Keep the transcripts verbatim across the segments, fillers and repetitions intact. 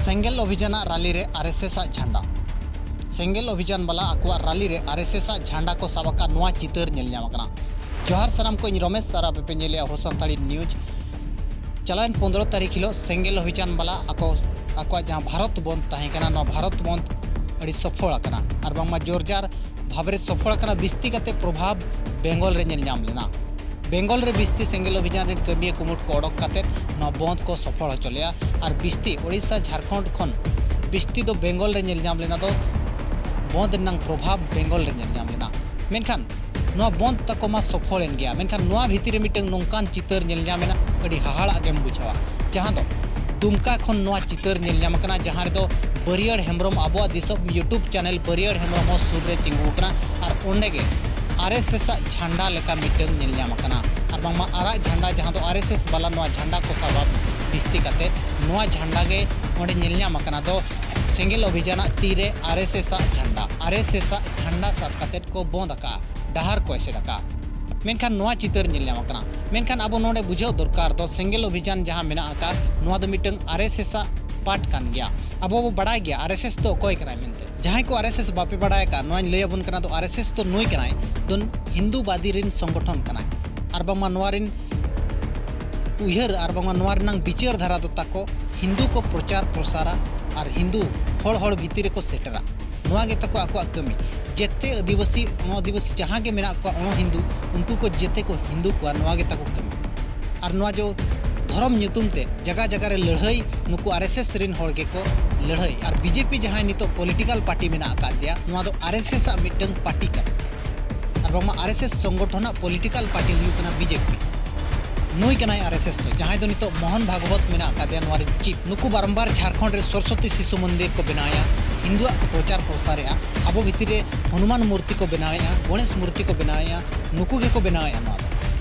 ᱥᱮᱸᱜᱮᱞ ᱚᱵᱷᱤᱡᱟᱱᱟᱜ ᱨᱟᱞᱤ ᱨᱮ ᱟᱨ S S ᱟᱜ ᱡᱷᱟᱱᱰᱟ᱾ ᱥᱮᱸᱜᱮᱞ ᱚᱵᱷᱤᱡᱟᱱ ᱵᱟᱞᱟ ᱟᱠᱚᱣᱟᱜ ᱨᱟᱞᱤ ᱨᱮ ᱟᱨ ᱮᱥ ᱮᱥ ᱟᱜ ᱡᱷᱟᱱᱰᱟ ᱠᱚ ᱥᱟᱵ ᱟᱠᱟᱫ ᱱᱚᱣᱟ ᱪᱤᱛᱟᱹᱨ ᱧᱮᱞ ᱧᱟᱢ ᱟᱠᱟᱱᱟ᱾ ᱡᱚᱦᱟᱨ ᱥᱟᱱᱟᱢ ᱠᱚ, ᱤᱧ ᱨᱚᱢᱮᱥ ᱟᱨ ᱟᱯᱮ ᱯᱮ ᱧᱮᱞᱮᱜᱼᱟ ᱦᱳ ᱥᱟᱱᱛᱟᱲᱤ ᱱᱤᱭᱩᱡᱽ᱾ ᱪᱟᱞᱟᱣᱮᱱ ᱯᱚᱱᱫᱽᱨᱚ ᱛᱟᱹᱨᱤᱠᱷ ᱦᱤᱞᱳᱜ ᱥᱮᱸᱜᱮᱞ ᱚᱵᱷᱤᱡᱟᱱ ᱵᱟᱞᱟ ᱟᱠᱚ, ᱟᱠᱚᱣᱟᱜ ᱡᱟᱦᱟᱸ ᱵᱷᱟᱨᱚᱛ ᱵᱚᱱᱫᱷ ᱛᱟᱦᱮᱸ ᱠᱟᱱᱟ, ᱱᱚᱣᱟ ᱵᱷᱟᱨᱚᱛ ᱵᱚᱱᱫᱷ ᱟᱹᱰᱤ ᱥᱚᱯᱷᱚᱞ ᱟᱠᱟᱱᱟ ᱟᱨ ᱵᱟᱝᱢᱟ ᱡᱳᱨᱡᱟᱨ ᱵᱷᱟᱵᱽ ᱨᱮ ᱥᱚᱯᱷᱚᱞ ᱟᱠᱟᱱᱟ᱾ ᱵᱤᱥᱛᱤ ᱠᱟᱛᱮ ᱯᱨᱚᱵᱷᱟᱵᱽ ᱵᱮᱝᱜᱚᱞ ᱨᱮ ᱧᱮᱞ ᱧᱟᱢ ᱞᱮᱱᱟ᱾ ᱵᱮᱝᱜᱚᱞ ᱨᱮ ᱵᱤᱥᱛᱤ ᱥᱮᱸᱜᱮᱞ ᱚᱵᱷᱤᱡᱟᱱ ᱨᱮᱱ ᱠᱟᱹᱢᱤᱭᱟᱹ ᱠᱩᱢᱩᱴ ᱠᱚ ᱚᱰᱚᱠ ᱠᱟᱛᱮ ᱱᱚᱣᱟ ᱵᱚᱱᱫᱷ ᱠᱚ ᱥᱚᱯᱷᱚᱞ ᱦᱚᱪᱚ ᱞᱮᱜᱼᱟ ᱟᱨ ᱵᱤᱥᱛᱤ ᱳᱰᱤᱥᱟ, ᱡᱷᱟᱲᱠᱷᱚᱸᱰ ᱠᱷᱚᱱ ᱵᱤᱥᱛᱤ ᱫᱚ ᱵᱮᱝᱜᱚᱞ ᱨᱮ ᱧᱮᱞ ᱧᱟᱢ ᱞᱮᱱᱟ ᱫᱚ ᱵᱚᱱᱫᱷ ᱨᱮᱱᱟᱜ ᱯᱨᱚᱵᱷᱟᱵᱽ ᱵᱮᱝᱜᱚᱞ ᱨᱮ ᱧᱮᱞ ᱧᱟᱢ ᱞᱮᱱᱟ᱾ ᱢᱮᱱᱠᱷᱟᱱ ᱱᱚᱣᱟ ᱵᱚᱱᱫᱷ ᱛᱟᱠᱚ ᱢᱟ ᱥᱚᱯᱷᱚᱞ ᱮᱱ ᱜᱮᱭᱟ, ᱢᱮᱱᱠᱷᱟᱱ ᱱᱚᱣᱟ ᱵᱷᱤᱛᱤᱨ ᱨᱮ ᱢᱤᱫᱴᱟᱝ ᱱᱚᱝᱠᱟᱱ ᱪᱤᱛᱟᱹᱨ ᱧᱮᱞ ᱧᱟᱢ ᱮᱱᱟ, ᱟᱹᱰᱤ ᱦᱟᱦᱟᱲᱟᱜ ᱜᱮᱢ ᱵᱩᱡᱷᱟᱹᱣᱟ, ᱡᱟᱦᱟᱸ ᱫᱚ ᱫᱩᱢᱠᱟ ᱠᱷᱚᱱ ᱱᱚᱣᱟ ᱪᱤᱛᱟᱹᱨ ᱧᱮᱞ ᱧᱟᱢ ᱟᱠᱟᱱᱟ, ᱡᱟᱦᱟᱸ ᱨᱮᱫᱚ ᱵᱟᱹᱨᱤᱭᱟᱹᱲ ᱦᱮᱢᱵᱨᱚᱢ, ᱟᱵᱚᱣᱟᱜ ᱫᱤᱥᱚᱢ YouTube ᱪᱮᱱᱮᱞ ᱵᱟᱹᱨᱤᱭᱟᱹᱲ ᱦᱮᱢᱵᱨᱚᱢ ᱦᱚᱸ ᱥᱩᱨ ᱨᱮ ᱛᱤᱸᱜᱩ ᱟᱠᱟᱱᱟ ᱟᱨ ᱚᱸᱰᱮ ᱜᱮ ᱟᱨ ᱮᱥ ᱮᱥ ᱟᱜ ᱡᱷᱟᱱᱰᱟ ᱞᱮᱠᱟ ᱢᱤᱫᱴᱟᱝ ᱧᱮᱞ ᱧᱟᱢ ᱟᱠᱟᱱᱟ ᱟᱨ ᱵᱟᱝᱢᱟ ᱟᱨᱟᱜ ᱡᱷᱟᱱᱰᱟ, ᱡᱟᱦᱟᱸ ᱫᱚ ᱟᱨ ᱮᱥ ᱮᱥ ᱵᱟᱞᱟ ᱱᱚᱣᱟ ᱡᱷᱟᱱᱰᱟ ᱠᱚ ᱥᱟᱵᱟ ᱵᱤᱥᱛᱤ ᱠᱟᱛᱮ, ᱱᱚᱣᱟ ᱡᱷᱟᱱᱰᱟ ᱜᱮ ᱚᱸᱰᱮ ᱧᱮᱞ ᱧᱟᱢ ᱟᱠᱟᱱᱟ ᱫᱚ ᱥᱮᱸᱜᱮᱞ ᱚᱵᱷᱤᱡᱟᱱᱟᱜ ᱛᱤᱨᱮ ᱟᱨ ᱮᱥ ᱮᱥ ᱟᱜ ᱡᱷᱟᱱᱰᱟ, ᱟᱨ ᱮᱥ ᱮᱥ ᱟᱜ ᱡᱷᱟᱱᱰᱟ ᱥᱟᱵ ᱠᱟᱛᱮ ᱠᱚ ᱵᱚᱸᱫ ᱟᱠᱟᱫᱼᱟ, ᱰᱟᱦᱟᱨ ᱠᱚ ᱮᱥᱮᱫ ᱟᱠᱟᱫᱼᱟ᱾ ᱢᱮᱱᱠᱷᱟᱱ ᱱᱚᱣᱟ ᱪᱤᱛᱟᱹᱨ ᱧᱮᱞ ᱧᱟᱢ ᱟᱠᱟᱱᱟ᱾ ᱢᱮᱱᱠᱷᱟᱱ ᱟᱵᱚ ᱱᱚᱰᱮ ᱵᱩᱡᱷᱟᱹᱣ ᱫᱚᱨᱠᱟᱨ ᱫᱚ ᱥᱮᱸᱜᱮᱞ ᱚᱵᱷᱤᱡᱟᱱ ᱡᱟᱦᱟᱸ ᱢᱮᱱᱟᱜ ᱟᱠᱟᱫ, ᱱᱚᱣᱟ ᱫᱚ ᱢᱤᱫᱴᱟᱝ ᱟᱨ ᱮᱥ ᱮᱥ ᱟᱜ ᱯᱟᱨᱴ ᱠᱟᱱ ᱜᱮᱭᱟ᱾ ᱟᱵᱚ ᱵᱚ ᱵᱟᱲᱟᱭ ᱜᱮᱭᱟ ᱟᱨ ᱮᱥ ᱮᱥ ᱫᱚ ᱚᱠᱚᱭ ᱠᱟᱱᱟᱭ ᱢᱮᱱᱛᱮ᱾ ᱡᱟᱦᱟᱸᱭ ᱠᱚ ᱟᱨ ᱮᱥ ᱮᱥ ᱵᱟᱯᱮ ᱵᱟᱲᱟᱭ ᱟᱠᱟᱫ, ᱱᱚᱣᱟᱧ ᱞᱟᱹᱭ ᱟᱵᱚᱱ ᱠᱟᱱᱟ ᱫᱚ ᱟᱨ ᱮᱥ ᱮᱥ ᱫᱚ ᱱᱩᱭ ᱠᱟᱱᱟᱭ ᱫᱚ ᱦᱤᱱᱫᱩᱵᱟᱫᱤ ᱨᱤᱱ ᱥᱚᱝᱜᱚᱴᱷᱚᱱ ᱠᱟᱱᱟᱭ ᱟᱨ ᱵᱟᱝᱢᱟ ᱱᱚᱣᱟ ᱨᱤᱱ ᱩᱭᱦᱟᱹᱨ ᱟᱨ ᱵᱟᱝᱢᱟ ᱱᱚᱣᱟ ᱨᱮᱱᱟᱝ ᱵᱤᱪᱟᱹᱨ ᱫᱷᱟᱨᱟ ᱫᱚ ᱛᱟᱠᱚ ᱦᱤᱱᱫᱩ ᱠᱚ ᱯᱨᱚᱪᱟᱨ ᱯᱨᱚᱥᱟᱨᱟ ᱟᱨ ᱦᱤᱱᱫᱩ ᱦᱚᱲ ᱦᱚᱲ ᱵᱷᱤᱛᱤᱨ ᱨᱮᱠᱚ ᱥᱮᱴᱮᱨᱟ᱾ ᱱᱚᱣᱟ ᱜᱮ ᱛᱟᱠᱚ ᱟᱠᱚᱣᱟᱜ ᱠᱟᱹᱢᱤ᱾ ᱡᱮᱛᱮ ᱟᱹᱫᱤᱵᱟᱹᱥᱤ, ᱚᱱᱟ ᱟᱹᱫᱤᱵᱟᱹᱥᱤ ᱡᱟᱦᱟᱸ ᱜᱮ ᱢᱮᱱᱟᱜ ᱠᱚᱣᱟ, ᱚᱱᱟ ᱦᱤᱱᱫᱩ, ᱩᱱᱠᱩ ᱠᱚ ᱡᱮᱛᱮ ᱠᱚ ᱦᱤᱱᱫᱩ ᱠᱚᱣᱟ, ᱱᱚᱣᱟ ᱜᱮ ᱛᱟᱠᱚ ᱠᱟᱹᱢᱤ᱾ ᱟᱨ ᱱᱚᱣᱟ ᱡᱚ ᱫᱷᱚᱨᱚᱢ ᱧᱩᱛᱩᱢ ᱛᱮ ᱡᱟᱜᱟ ᱡᱟᱜᱟ ᱨᱮ ᱞᱟᱹᱲᱦᱟᱹᱭ, ᱱᱩᱠᱩ ᱟᱨ ᱮᱥ ᱮᱥ ᱨᱤᱱ ᱦᱚᱲ ᱜᱮᱠᱚ ᱞᱟᱹᱲᱦᱟᱹᱭ᱾ ᱟᱨ ᱵᱤᱡᱮᱯᱤ ᱡᱟᱦᱟᱸᱭ ᱱᱤᱛᱚᱜ ᱯᱚᱞᱤᱴᱤᱠᱟᱞ ᱯᱟᱨᱴᱤ ᱢᱮᱱᱟᱜ ᱟᱠᱟᱫ ᱫᱮᱭᱟ, ᱱᱚᱣᱟ ᱫᱚ ᱟᱨ ᱮᱥ ᱮᱥ ᱟᱜ ᱢᱤᱫᱴᱟᱝ ᱯᱟᱨᱴᱤ ᱠᱟᱱᱟ᱾ ᱟᱨ ᱵᱟᱝᱢᱟ ᱟᱨ ᱮᱥ ᱮᱥ ᱥᱚᱝᱜᱚᱴᱷᱚᱱᱟᱜ ᱯᱚᱞᱤᱴᱤᱠᱟᱞ ᱯᱟᱨᱴᱤ ᱦᱩᱭᱩᱜ ᱠᱟᱱᱟ ᱵᱤᱡᱮᱯᱤ᱾ ᱱᱩᱭ ᱠᱟᱱᱟᱭ ᱟᱨ ᱮᱥ ᱮᱥ ᱫᱚ, ᱡᱟᱦᱟᱸᱭ ᱫᱚ ᱱᱤᱛᱚᱜ ᱢᱳᱦᱚᱱ ᱵᱷᱟᱜᱚᱵᱚᱛ ᱢᱮᱱᱟᱜ ᱟᱠᱟᱫᱮᱭᱟ ᱱᱚᱣᱟ ᱨᱮᱱ ᱪᱤᱯ᱾ ᱱᱩᱠᱩ ᱵᱟᱨᱚᱢᱵᱟᱨ ᱡᱷᱟᱲᱠᱷᱚᱸᱰ ᱨᱮ ᱥᱚᱨᱚᱥᱚᱛᱤ ᱥᱤᱥᱩ ᱢᱚᱱᱫᱤᱨ ᱠᱚ ᱵᱮᱱᱟᱣᱮᱫᱼᱟ, ᱦᱤᱱᱫᱩᱣᱟᱜ ᱠᱚ ᱯᱨᱚᱪᱟᱨ ᱯᱨᱚᱥᱟᱨᱮᱫᱼᱟ, ᱟᱵᱚ ᱵᱷᱤᱛᱤᱨ ᱨᱮ ᱦᱚᱱᱩᱢᱟᱱ ᱢᱩᱨᱛᱤ ᱠᱚ ᱵᱮᱱᱟᱣᱮᱫᱼᱟ, ᱜᱚᱬᱮᱥ ᱢᱩᱨᱛᱤ ᱠᱚ ᱵᱮᱱᱟᱣᱮᱫᱼᱟ, ᱱᱩᱠᱩ ᱜᱮᱠᱚ ᱵᱮᱱᱟᱣᱮᱫᱼᱟ ᱱᱚᱣᱟ ᱫᱚ᱾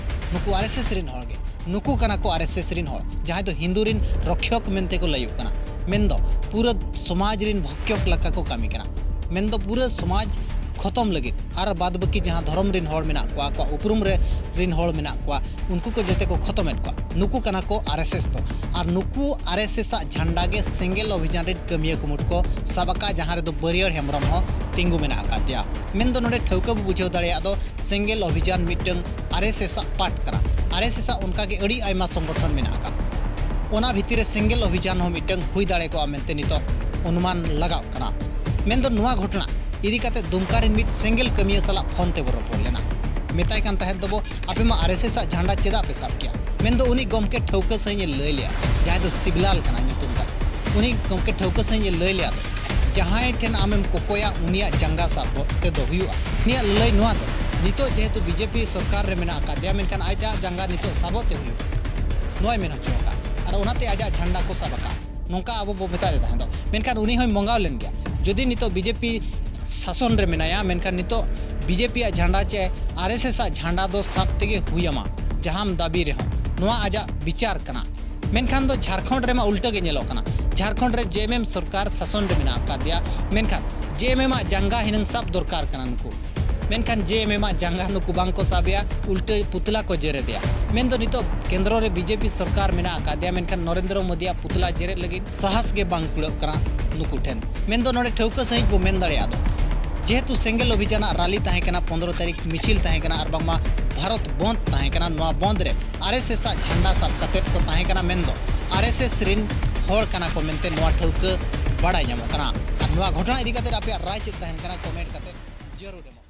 ᱱᱩᱠᱩ ᱟᱨ ᱮᱥ ᱮᱥ ᱨᱮᱱ ᱦᱚᱲ ᱜᱮ᱾ ᱱᱩᱠᱩ ᱠᱟᱱᱟ ᱠᱚ ᱟᱨ ᱮᱥ ᱮᱥ ᱨᱮᱱ ᱦᱚᱲ, ᱡᱟᱦᱟᱸᱭ ᱫᱚ ᱦᱤᱱᱫᱩ ᱨᱮᱱ ᱨᱚᱠᱷᱭᱚᱠ ᱢᱮᱱᱛᱮ ᱠᱚ ᱞᱟᱹᱭᱚᱜ ᱠᱟᱱᱟ᱾ ᱢᱮᱱᱫᱚ ᱯᱩᱨᱟᱹ ᱥᱚᱢᱟᱡᱽ ᱨᱮᱱ ᱵᱷᱚᱠᱠᱭᱚᱠ ᱞᱮᱠᱟ ᱠᱚ ᱠᱟᱹᱢᱤ ᱠᱟᱱᱟ᱾ ᱢᱮᱱᱫᱚ ᱯᱩᱨᱟᱹ ᱥᱚᱢᱟᱡᱽ ᱠᱷᱚᱛᱚᱢ ᱞᱟᱹᱜᱤᱫ᱾ ᱟᱨ ᱵᱟᱫ ᱵᱟᱹᱠᱤ ᱡᱟᱦᱟᱸ ᱫᱷᱚᱨᱚᱢ ᱨᱮᱱ ᱦᱚᱲ ᱢᱮᱱᱟᱜ ᱠᱚᱣᱟ, ᱟᱠᱚᱣᱟᱜ ᱩᱯᱨᱩᱢ ᱨᱮ, ᱨᱮᱱ ᱦᱚᱲ ᱢᱮᱱᱟᱜ ᱠᱚᱣᱟ, ᱩᱱᱠᱩ ᱠᱚ ᱡᱚᱛᱚ ᱠᱚ ᱠᱷᱚᱛᱚᱢᱮᱫ ᱠᱚᱣᱟ᱾ ᱱᱩᱠᱩ ᱠᱟᱱᱟ ᱠᱚ ᱟᱨ ᱮᱥ ᱮᱥ ᱫᱚ᱾ ᱟᱨ ᱱᱩᱠᱩ ᱟᱨ ᱮᱥ ᱮᱥ ᱟᱜ ᱡᱷᱟᱱᱰᱟ ᱜᱮ ᱥᱮᱸᱜᱮᱞ ᱚᱵᱷᱤᱡᱟᱱ ᱨᱮᱱ ᱠᱟᱹᱢᱤᱭᱟᱹ ᱠᱩᱢᱩᱴ ᱠᱚ ᱥᱟᱵ ᱟᱠᱟᱫ, ᱡᱟᱦᱟᱸ ᱨᱮᱫᱚ ᱵᱟᱹᱨᱭᱟᱹᱲ ᱦᱮᱢᱵᱨᱚᱢ ᱦᱚᱸ ᱛᱤᱸᱜᱩ ᱢᱮᱱᱟᱜ ᱟᱠᱟᱫ ᱫᱮᱭᱟ᱾ ᱢᱮᱱᱫᱚ ᱱᱚᱰᱮ ᱴᱷᱟᱹᱣᱠᱟᱹ ᱵᱚ ᱵᱩᱡᱷᱟᱹᱣ ᱫᱟᱲᱮᱭᱟᱜ ᱫᱚ ᱥᱮᱸᱜᱮᱞ ᱚᱵᱷᱤᱡᱟᱱ ᱢᱤᱫᱴᱟᱝ ᱟᱨ ᱮᱥ ᱮᱥ ᱟᱜ ᱯᱟᱴ ᱠᱟᱱᱟ᱾ ᱟᱨ ᱮᱥ ᱮᱥ ᱟᱜ ᱚᱱᱠᱟᱜᱮ ᱟᱹᱰᱤ ᱟᱭᱢᱟ ᱥᱚᱝᱜᱚᱴᱷᱚᱱ ᱢᱮᱱᱟᱜ ᱟᱠᱟᱫ᱾ ᱚᱱᱟ ᱵᱷᱤᱛᱤᱨ ᱨᱮ ᱥᱮᱸᱜᱮᱞ ᱚᱵᱷᱤᱡᱟᱱ ᱦᱚᱸ ᱢᱤᱫᱴᱟᱝ ᱦᱩᱭ ᱫᱟᱲᱮ ᱠᱚᱜᱼᱟ ᱢᱮᱱᱛᱮ ᱱᱤᱛᱚᱜ ᱚᱱᱩᱢᱟᱱ ᱞᱟᱜᱟᱜ ᱠᱟᱱᱟ᱾ ᱢᱮᱱᱫᱚ ᱱᱚᱣᱟ ᱜᱷᱚᱴᱚᱱᱟ ᱤᱫᱤ ᱠᱟᱛᱮ ᱫᱩᱢᱠᱟ ᱨᱮᱱ ᱢᱤᱫ ᱥᱮᱸᱜᱮᱞ ᱠᱟᱹᱢᱤᱭᱟᱹ ᱥᱟᱞᱟᱜ ᱯᱷᱳᱱ ᱛᱮᱵᱚ ᱨᱚᱯᱚᱲ ᱞᱮᱱᱟ᱾ ᱢᱮᱛᱟᱭ ᱠᱟᱱ ᱛᱟᱦᱮᱸᱫ ᱫᱚᱵᱚ, "ᱟᱯᱮ ᱢᱟ ᱟᱨ ᱮᱥ ᱮᱥ ᱟᱜ ᱡᱷᱟᱱᱰᱟ ᱪᱮᱫᱟᱜ ᱯᱮ ᱥᱟᱵ ᱠᱮᱜᱼᱟ?" ᱢᱮᱱᱫᱚ ᱩᱱᱤ ᱜᱚᱢᱠᱮ ᱴᱷᱟᱹᱣᱠᱟᱹ ᱥᱟᱺᱦᱤᱡ ᱮ ᱞᱟᱹᱭ ᱞᱮᱜᱼᱟ, ᱡᱟᱦᱟᱸᱭ ᱫᱚ ᱥᱤᱵᱞᱟᱞ ᱠᱟᱱᱟᱭ ᱧᱩᱛᱩᱢ ᱛᱟᱭ᱾ ᱩᱱᱤ ᱜᱚᱢᱠᱮ ᱴᱷᱟᱹᱣᱠᱟᱹ ᱥᱟᱺᱦᱤᱡ ᱮ ᱞᱟᱹᱭ ᱞᱮᱜᱼᱟ, ᱡᱟᱦᱟᱸᱭ ᱴᱷᱮᱱ ᱟᱢᱮᱢ ᱠᱚᱠᱚᱭᱟ, ᱩᱱᱤᱭᱟᱜ ᱡᱟᱸᱜᱟ ᱥᱟᱵ ᱛᱮᱫᱚ ᱦᱩᱭᱩᱜᱼᱟ᱾ ᱩᱱᱤᱭᱟᱜ ᱞᱟᱹᱞᱟᱹᱭ ᱱᱚᱣᱟ ᱫᱚ, ᱱᱤᱛᱚᱜ ᱡᱮᱦᱮᱛᱩ ᱵᱤ ᱡᱮ ᱯᱤ ᱥᱚᱨᱠᱟᱨ ᱨᱮ ᱢᱮᱱᱟᱜ ᱟᱠᱟᱫᱮᱭᱟ, ᱢᱮᱱᱠᱷᱟᱱ ᱟᱡᱟᱜ ᱡᱟᱸᱜᱟ ᱱᱤᱛᱚᱜ ᱥᱟᱵᱚᱜ ᱛᱮ ᱦᱩᱭᱩᱜᱼᱟ, ᱱᱚᱣᱟᱭ ᱢᱮᱱ ᱦᱚᱪᱚ ᱟᱠᱟᱫᱼᱟ᱾ ᱟᱨ ᱚᱱᱟᱛᱮ ᱟᱡᱟᱜ ᱡᱷᱟᱱᱰᱟ ᱠᱚ ᱥᱟᱵ ᱟᱠᱟᱫᱼᱟ᱾ ᱱᱚᱝᱠᱟ ᱟᱵᱚ ᱵᱚ ᱢᱮᱛᱟᱫᱮ ᱛᱟᱦᱮᱸ ᱫᱚ᱾ ᱢᱮᱱᱠᱷᱟᱱ ᱩᱱᱤ ᱦᱚᱸᱭ ᱢᱚᱸᱜᱟᱣ ᱞᱮᱱ ᱜᱮᱭᱟ᱾ ᱡᱩᱫᱤ ᱱᱤᱛᱚᱜ ᱵᱤ ᱡᱮ ᱯᱤ ᱥᱟᱥᱚᱱ ᱨᱮ ᱢᱮᱱᱟᱭᱟ, ᱢᱮᱱᱠᱷᱟᱱ ᱱᱤᱛᱚᱜ ᱵᱤ ᱡᱮ ᱯᱤ ᱟᱜ ᱡᱷᱟᱱᱰᱟ ᱪᱮ ᱟᱨ ᱮᱥ ᱮᱥ ᱟᱜ ᱡᱷᱟᱱᱰᱟ ᱫᱚ ᱥᱟᱵ ᱛᱮᱜᱮ ᱦᱩᱭ ᱟᱢᱟ, ᱡᱟᱦᱟᱸᱢ ᱫᱟᱹᱵᱤ ᱨᱮᱦᱚᱸ᱾ ᱱᱚᱣᱟ ᱟᱡᱟᱜ ᱵᱤᱪᱟᱨ ᱠᱟᱱᱟ᱾ ᱢᱮᱱᱠᱷᱟᱱ ᱫᱚ ᱡᱷᱟᱲᱠᱷᱚᱸᱰ ᱨᱮᱢᱟ ᱩᱞᱴᱟᱹ ᱜᱮ ᱧᱮᱞᱚᱜ ᱠᱟᱱᱟ᱾ ᱡᱷᱟᱲᱠᱷᱚᱸᱰ ᱨᱮ ᱡᱮ ᱮᱢ ᱮᱢ ᱥᱚᱨᱠᱟᱨ ᱥᱟᱥᱚᱱ ᱨᱮ ᱢᱮᱱᱟᱜ ᱟᱠᱟᱫᱮᱭᱟ, ᱢᱮᱱᱠᱷᱟᱱ ᱡᱮ ᱮᱢ ᱮᱢ ᱟᱜ ᱡᱟᱸᱜᱟ ᱦᱤᱱᱟᱹᱝ ᱥᱟᱵ ᱫᱚᱨᱠᱟᱨ ᱠᱟᱱᱟ ᱱᱩᱠᱩ᱾ ᱢᱮᱱᱠᱷᱟᱱ ᱡᱮ ᱮᱢ ᱮᱢ ᱟᱜ ᱡᱟᱸᱜᱟ ᱱᱩᱠᱩ ᱵᱟᱝ ᱠᱚ ᱥᱟᱵᱮᱜᱼᱟ, ᱩᱞᱴᱟᱹ ᱯᱩᱛᱞᱟ ᱠᱚ ᱡᱮᱨᱮᱫᱮᱜᱼᱟ᱾ ᱢᱮᱱᱫᱚ ᱱᱤᱛᱚᱜ ᱠᱮᱱᱫᱨᱚ ᱨᱮ ᱵᱤ ᱡᱮ ᱯᱤ ᱥᱚᱨᱠᱟᱨ ᱢᱮᱱᱟᱜ ᱟᱠᱟᱫᱮᱭᱟ, ᱢᱮᱱᱠᱷᱟᱱ ᱱᱚᱨᱮᱱᱫᱨᱚ ᱢᱳᱫᱤᱭᱟᱜ ᱯᱩᱛᱞᱟ ᱡᱮᱨᱮᱫ ᱞᱟᱹᱜᱤᱫ ᱥᱟᱦᱟᱥ ᱜᱮ ᱵᱟᱝ ᱠᱩᱲᱟᱹᱜ ᱠᱟᱱᱟ ᱱᱩᱠᱩ ᱴᱷᱮᱱ᱾ ᱢᱮᱱᱫᱚ ᱱᱚᱰᱮ ᱴᱷᱟᱹᱣᱠᱟᱹ ᱥᱟᱺᱦᱤᱡ ᱵᱚ ᱢᱮᱱ ᱫᱟᱲᱮᱭᱟᱜᱼᱟ ᱫᱚ, ᱡᱮᱦᱮᱛᱩ ᱥᱮᱸᱜᱮᱞ ᱚᱵᱷᱤᱡᱟᱱᱟᱜ ᱨᱟᱞᱤ ᱛᱟᱦᱮᱸ ᱠᱟᱱᱟ, ᱯᱚᱱᱫᱽᱨᱚ ᱛᱟᱹᱨᱤᱠᱷ ᱢᱤᱪᱷᱤᱞ ᱛᱟᱦᱮᱸ ᱠᱟᱱᱟ, ᱟᱨ ᱵᱟᱝᱢᱟ ᱵᱷᱟᱨᱚᱛ ᱵᱚᱱᱫᱽ ᱛᱟᱦᱮᱸ ᱠᱟᱱᱟ, ᱱᱚᱣᱟ ᱵᱚᱱᱫᱽ ᱨᱮ ᱟᱨ ᱮᱥ ᱮᱥ ᱟᱜ ᱡᱷᱟᱱᱰᱟ ᱥᱟᱵ ᱠᱟᱛᱮᱫ ᱠᱚ ᱛᱟᱦᱮᱸ ᱠᱟᱱᱟ, ᱢᱮᱱᱫᱚ ᱟᱨ ᱮᱥ ᱮᱥ ᱨᱤᱱ ᱦᱚᱲ ᱠᱟᱱᱟ ᱠᱚ ᱢᱮᱱᱛᱮ ᱱᱚᱣᱟ ᱴᱷᱟᱹᱣᱠᱟᱹ ᱵᱟᱲᱟᱭ ᱧᱟᱢᱚᱜ ᱠᱟᱱᱟ᱾ ᱟᱨ ᱱᱚᱣᱟ ᱜᱷᱚᱴᱚᱱᱟ ᱤᱫᱤ ᱠᱟᱛᱮᱫ ᱟᱯᱮᱭᱟᱜ ᱨᱟᱭ ᱪᱮᱫ ᱛᱟᱦᱮᱱ ᱠᱟᱱᱟ, ᱠᱚᱢᱮᱱᱴ ᱠᱟᱛᱮᱫ ᱡᱟᱹᱨᱩᱲ ᱮᱢᱚᱜ